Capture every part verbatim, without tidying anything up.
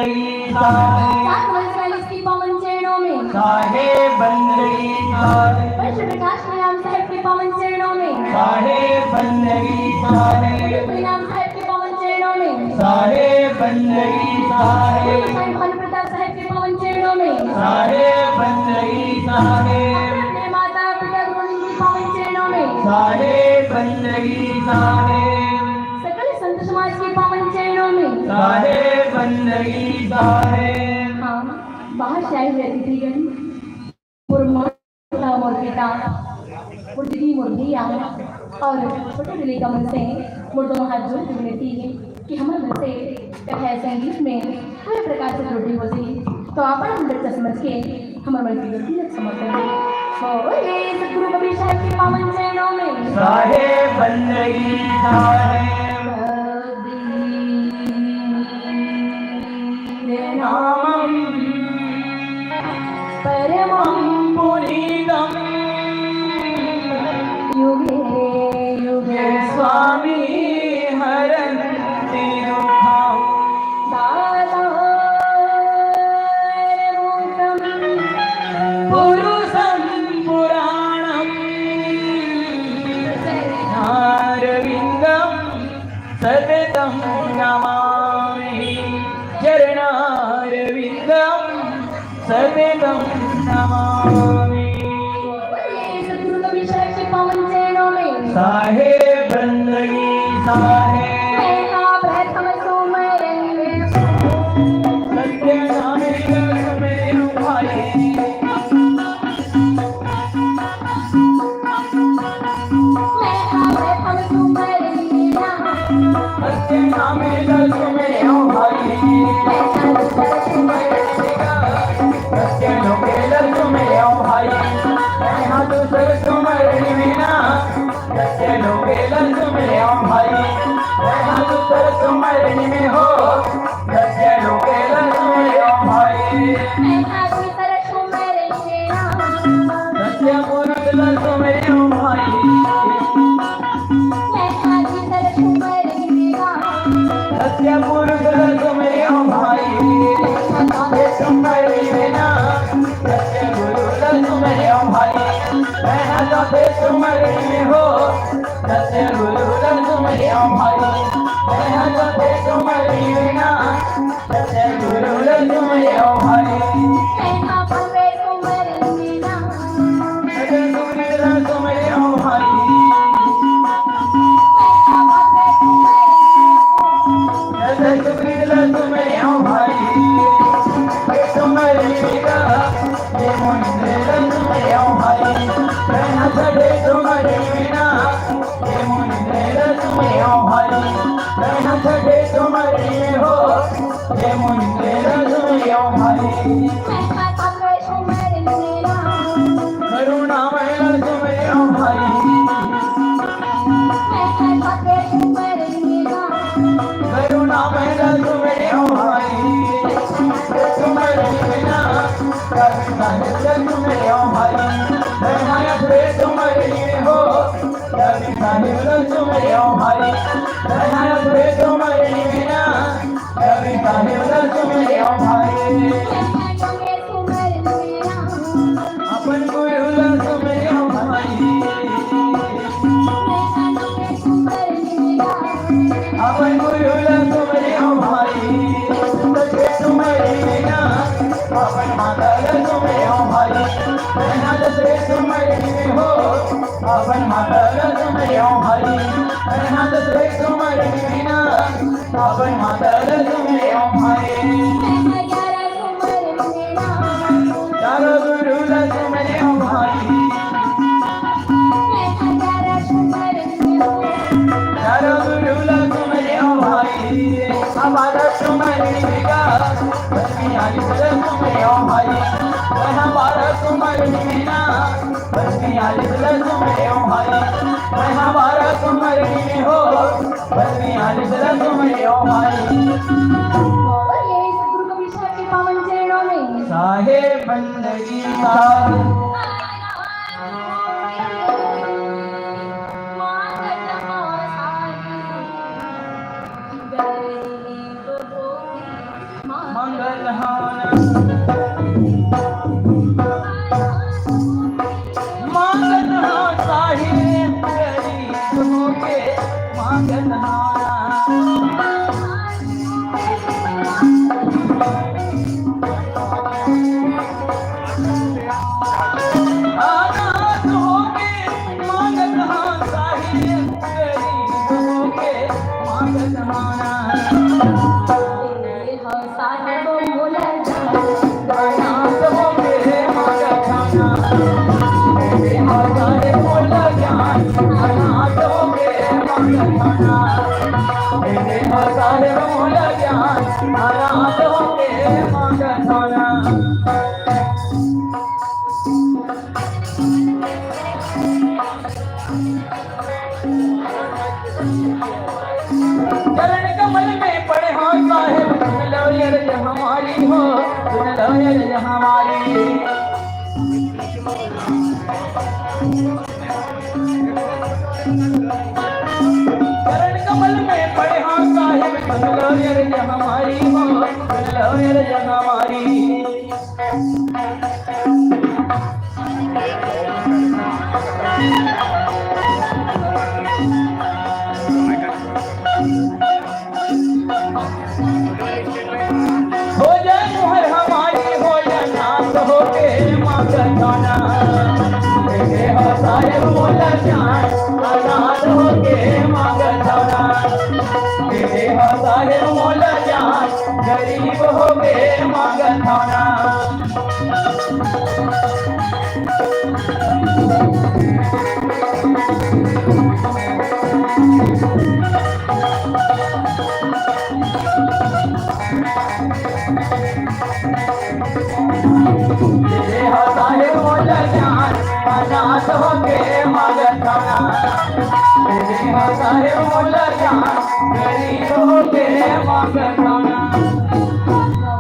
साहेब। चार वंश वाली इसकी पावन चरणों में। साहेब बंदगी साहेब। वंश प्रकाश राम साहेब के पावन चरणों में। साहेब बंदगी साहेब। राम साहेब के पावन चरणों में। साहेब बंदगी साहेब। साहेब भानु प्रताप साहेब के पावन चरणों में। साहेब बंदगी साहेब। अपने माता पिता गुरुजन के पावन चरणों में। साहेब बंदगी साहेब। सकल संत समाज के पावन चरणों में। साहेब बंदगी साहेब। हाँ, बाहर से आए हुए अतिथिगण, मोर माता, मोर पिता, मोर दीदी, मोर भैया और छोटे दिली का मन से मोर दोनों हाथ जोड़ के विनती है कि हमर मन से कथा संगीत में कोई प्रकार से त्रुटि होथे, तो आपन मन बच्चा समझ के हमर मन की गलती ला क्षमा कर दे। बोले सतगुरु कबीर साहब के पावन चरणों में। साहेब बंदगी साहेब। नामं परमं पुनीतं युगे युगे स्वामी हरन्ति दुःखं। दातारमुक्तं पुरुषं पुराणं चरणारविन्दं सततं नमामि। चरणारविन्दं सततं नमामि। सतगुरु कबीर साहब के पावन चरणों में। साहेब बंदगी साहेब। मैं आप है समझ तो मैं रंग में। सत्य नाम है मेरे भाई। सत्य पुरुष ला सुमरियो भाई। सत्य पुरुष ला सुमरियो भाई। सुमरी में ना, सत्य गुरु ला सुमरियो भाई। मैं ना तो सुमरी में हो, सत्य गुरु ला सुमरियो भाई। मैं ना तो सुमरी में ना, सत्य गुरु ला सुमरियो भाई। करुणा मैला सुमरियो भाई। करुणा मैला सुमरियो भाई। सुमरी बिना कभी साहिब सुमरियो भाई। मैं हाथ रे सुमरी हो, कभी साहिब सुमरियो भाई। मैं हाथ रे सुमरी बिना कभी साहिब सुमरियो भाई। अपन गुरु ला सुमरियो भाई। अपन गुरु ला सुमरियो भाई। सच्चे सुमरी ना, अपन माता ला सुमरियो भाई। मैं ना सच्चे सुमरी हो, अपन माता ला सुमरियो भाई। मैं ना सच्चे सुमरी ना, अपन माता ला सुमरियो भाई। चारों गुरु ला सुमरियो भाई। चारों गुरु ला सुमरियो भाई। हमारा सुमरी का बसमी आली ला सुमरियो भाई। हमारा सुमरी ना, बसमी आली ला सुमरियो भाई। हमारा सुमरी हो, बसमी आली ला सुमरियो भाई। बोलिए सतगुरु कबीर साहब के पावन चरणों में। साहेब बंदगी साहेब। मंगल चरण कमल में पड़े हो साहेब, सुन लो ये रज हमारी हो, सुन लो ये रज हमारी। चरण कमल में पड़े हो साहेब, सुन लो ये रज हमारी हो, सुन लो ये रज हमारी। हो जाए मोहर हमारी, हो या नाश हो के मांगत हो ना। देखे हो साहेब मोला जान, आजाद हो के मांगत हो ना। देखे हो साहेब मोला जान, गरीब हो के मांगत हो ना।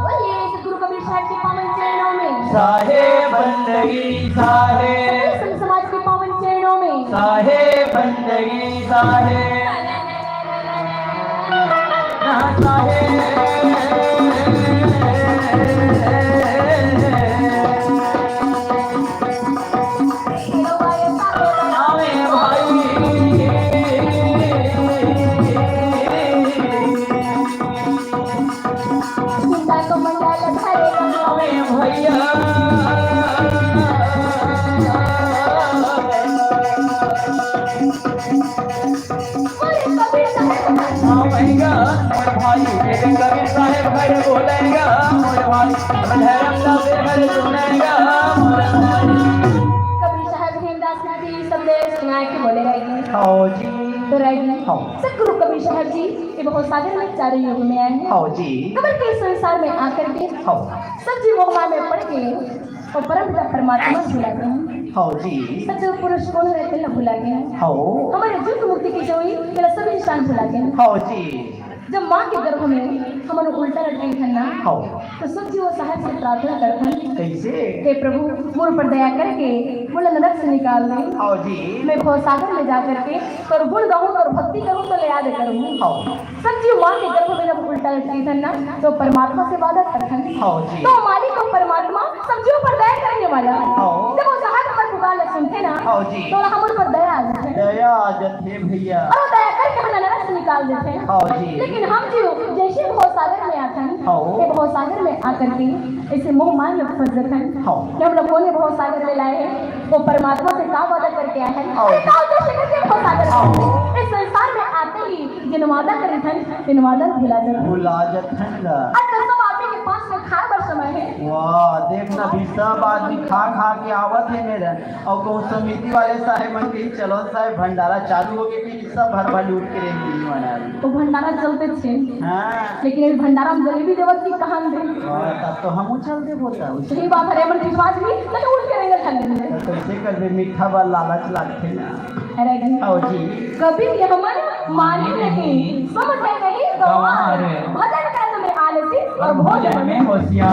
बोलिए सतगुरु कबीर साहब के पावन चरणों में। साहेब बंदगी साहेब। संत समाज के पावन चरणों में। साहेब बंदगी साहेब। ना साहेब। आवे भाई। चिंता को मंडल धरे। अबे भैया। अबे भैया, मोर भाई, मेरे कबीर साहेब घर बोलेगा, मोर भाई, धर्म का पेपर सुनेगा, मोर भाई। कबीर साहब हेमदास जी संदेश सुनाए के बोले रहेगी। हाँ जी। तो रहेगी। हाँ। सतगुरु कबीर साहब जी ये भवसागर में चारों युग में आए हैं। हाँ जी। कबीर के संसार में आकर के हाँ। सब जीव मोह माया में पड़ के और परम पिता परमात्मा को भुला गए हैं। हाँ जी। सच्चे पुरुष कौन है, तेला भुला गए हैं। हाँ। हमारे दुख मुक्ति की जोई, तेला सब इंसान भुला गए हैं। हाँ जी। जब माँ के गर्भ में हमन उल्टा लटके हन ना, हाँ। तो सब जीव साहेब से प्रार्थना करथन, कैसे? हे प्रभु, मोर पर दया करके मोला नरक से निकाल दे। हाँ जी। मैं भवसागर में जा करके तोर गुण गाऊं, तोर भक्ति करूं, तो याद करूं। हाँ। सब जीव माँ के गर्भ में जब उल्टा लटकी थन ना, तो परमात्मा से वादा करथन। हाँ जी। तो मालिक अउ परमात्मा सब जीव पर दया करेंगे वाला। हाँ। जब वो साहेब हमर पुकार ला सुनथे ना, हाँ जी। तो हमर पर दया आ जाथे। दया आ जाथे भैया। अउ दया करके हमला नरक से निकाल देथे। हाँ जी। लेकिन हम जीव जैसे भवसागर में आथन, हाँ। ये भवसागर में आकर के ऐसे मोह माया में फंस जाथन। हाँ। कि हमला कोन भवसागर ले लाए हे, वो परमात्मा से का वादा करके आए हैं? हाँ। अरे का उद्देश्य करके भवसागर में? हाँ। इस संसार में आते ही जिन वादा करे थन, तिन वादा भुला जाथन। भुला जाथन गा। आजकल सब आदमी के पास में खाए बर समय है। वाह, देख ना भी सब आदमी खा खा के आवत हे मेरा। अउ कहूँ समिति वाले साहेब मन के, "चलो साहेब, भंडारा चालू हो गए," कि सब भर भर लूट के रेंग ली मना। तो भंडारा चलते थे। हाँ। लेकिन ये भंडारा में जलेबी देवत की कहान दे। हाँ, तब तो हम उछल दे बोलता हूँ। सही बात है, हमन विश्वास नहीं, तो उठ के रेंगे खा लेंगे। तो कैसे करबे, मीठा बा लालच लागथे ना। अरे जी। आओ जी। कबीर यह मन माने नहीं, सम है नहीं गंवार। गंवार। भजन कर्म में आलसी और भोजन में होशियार।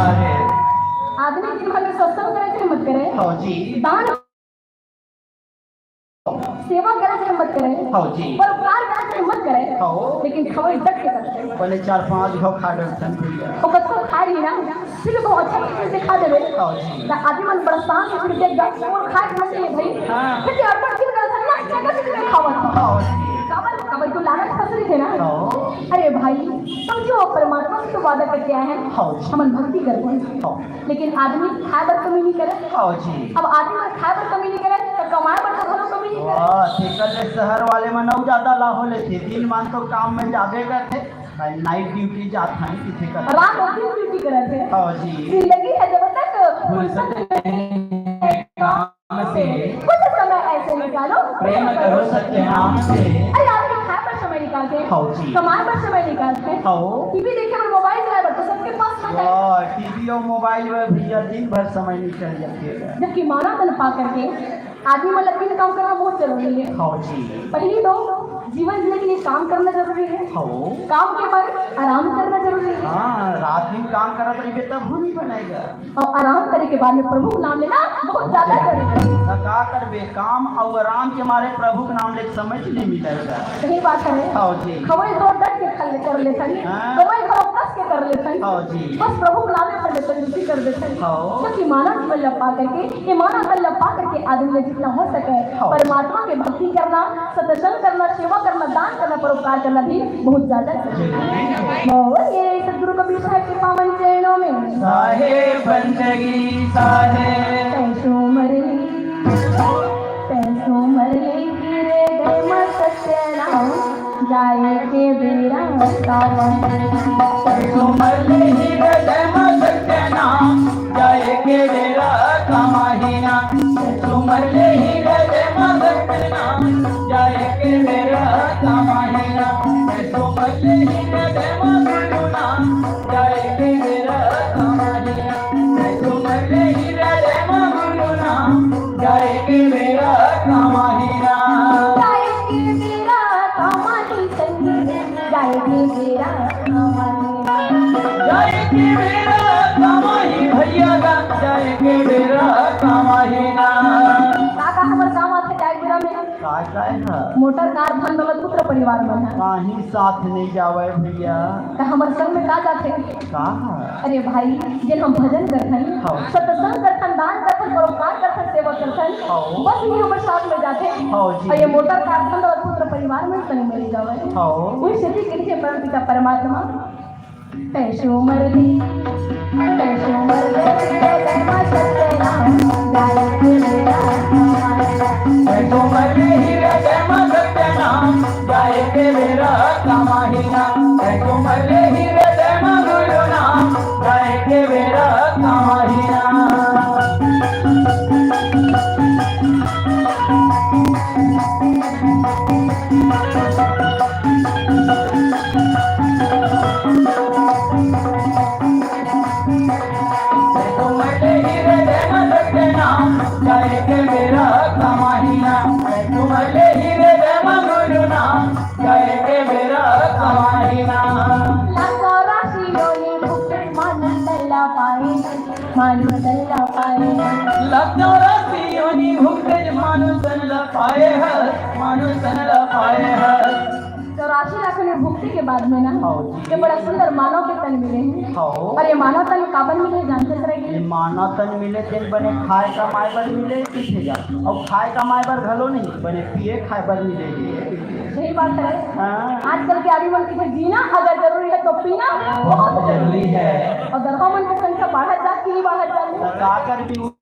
आदमी दिन भर में सत्संग करे चाहे मत करे, हाँ जी। दान सेवा करे चाहे मत करे, हाँ जी। परोपकार करे चाहे मत करे, हाँ। लेकिन खवाई डट के करथे। पहले चार पांच घाव खा डरथन भैया। वो कतको खा रही ना, फिर वो अच्छा चीज दिखा देवे। हाँ जी। त आदमी मन बड़ा शांत से देख गा, और खाए खाते हैं भाई। हाँ। फिर अड़बड़ फिर करथन ना, जगह से नहीं खावत। हाँ जी। काबर, काबर को लालच फंस रही थे ना। हाँ। अरे भाई, समझो, परमात्मा से तो वादा करके आए हैं, हाँ जी। हमन भक्ति करबो। हाँ। लेकिन आदमी खाए बर कमी नहीं करे। हाँ जी। अब आदमी मन खाए बर कमी नहीं करे, तो कमाए बर तो घलो कमी नहीं करे। वाह, तेकर ले शहर वाले मन अउ ज्यादा लाहो लेथे, दिन मान तो काम में जाबे करथे, नाइट ड्यूटी जात हन, किथे करथे। रात दिन ड्यूटी करत हे। हाँ जी। जिंदगी है जब तक फुर्सत नहीं, काम से कुछ समय ऐसे निकालो। प्रेम करो सत्य नाम से। अरे, आदमी खाए बर समय निकालथे, हाँ जी। कमाए बर समय निकालथे, हाँ। टीवी देखे बर, मोबाइल चलाए बर तो सबके पास समय हे। वाह, टीवी अउ मोबाइल में भैया दिन भर समय निकल जाथे। जबकि मानव तन पा करके आदमी मन ला तीन काम करना बहुत जरूरी हे। हाँ जी। पहली तो जीवन जीने के लिए काम करना जरूरी हे। हाँ। काम के बाद आराम करना जरूरी हे। हाँ, रात दिन काम करत रहिबे तब नहीं बनेगा। अउ आराम करे के बाद में प्रभु के नाम लेना बहुत ज्यादा जरूरी हे। त का करबे, काम अउ आराम के मारे प्रभु के नाम लेके समय नहीं मिलेगा। सही बात हे। हाँ जी। खवई तो डट के खा ले, कर लेथन। हाँ। कमाई घलो कस के कर लेथन। हाँ जी। बस प्रभु के नाम में अपन कंजूसी कर देथन। हाँ। क्योंकि मानव जीवन ला पा करके, ये मानव तन ला पा करके आदमी ला जितना हो सके, हाँ। परमात्मा के भक्ति करना, सत्संग करना, सेवा करना, दान करना, परोपकार करना भी बहुत ज्यादा जरूरी हे। बोलिए सतगुरु कबीर साहब के पावन चरणों में। साहेब बंदगी साहेब। पैसों मर ले, पैसों मर ले गिरे गए मा सत्यनाम, जाए के बेरा कावा। पैसों मर ले गिरे गए मा सत्यनाम, जाए के बेरा कावा ही ना। पैसों मर ले गिरे गए मा सत्यनाम, जाए के बेरा कावा ही ना। पैसों मर ले गिरे गए मा गुरु नाम, जाए के बेरा कावा ही ना। पैसों मर ले गिरे गए मा गुरु नाम, जाए के बेरा कावा ही ना। जाए के बेरा कावा ही संगी, जाए के बेरा कावा ही ना। जाए के बेरा कावा ही भैया गा, जाए के बेरा कावा ही ना। का का हमर काम आथे जाए बेरा में? का का हे? मोटर कार धन दौलत पुत्र परिवार मन हे। काहीं साथ नहीं जावे भैया। त हमर संग में का जाथे? का हे? अरे भाई, जेन हम भजन करथन, हाँ। सत्संग करथन, दान करथन, परोपकार करथन, सेवा करथन, हाँ। बस ये हमर साथ में जाथे। हाँ जी। अउ ये मोटर कार धन दौलत पुत्र परिवार में संग में नहीं जावे। हाँ। उही सेती कहिथे परम पिता परमात्मा, पैसों मर ले, पैसों मर ले, गिरे गए मा सत्यनाम, जाए के बेरा कावा ही ना। पैसों मर ले गिरे गए मा सत्यनाम, जाए के बेरा कावा ही ना। पैसों मर ले गिरे गए मा गुरु नाम, जाए के बेरा कावा ही ना। लत चौरासी योनि भुगते मानुष तन ला पाए, मानुष तन ला पाए। लत चौरासी योनि भुगते मानुष तन ला पाए हे, मानुष तन ला पाए हे। चौरासी लाख योनि भुगते के बाद में ना, हाँ जी। ये बड़ा सुंदर मानव के तन मिले हे। हाँ। अउ ये मानव तन काबर मिले हे, जानते सर? ये मानव तन मिले तेन बने खाए कमाए बर मिले, ठीक हे गा। अउ खाए कमाए बर घलो नहीं, बने पिए खाए बर मिले हे। सही बात हे। हाँ। आजकल के आदमी मन कथे जीना अगर जरूरी हे तो पीना बहुत जरूरी हे। अउ दरहा मन के संख्या बढ़त जात कि नहीं बढ़त जात? त का करबे?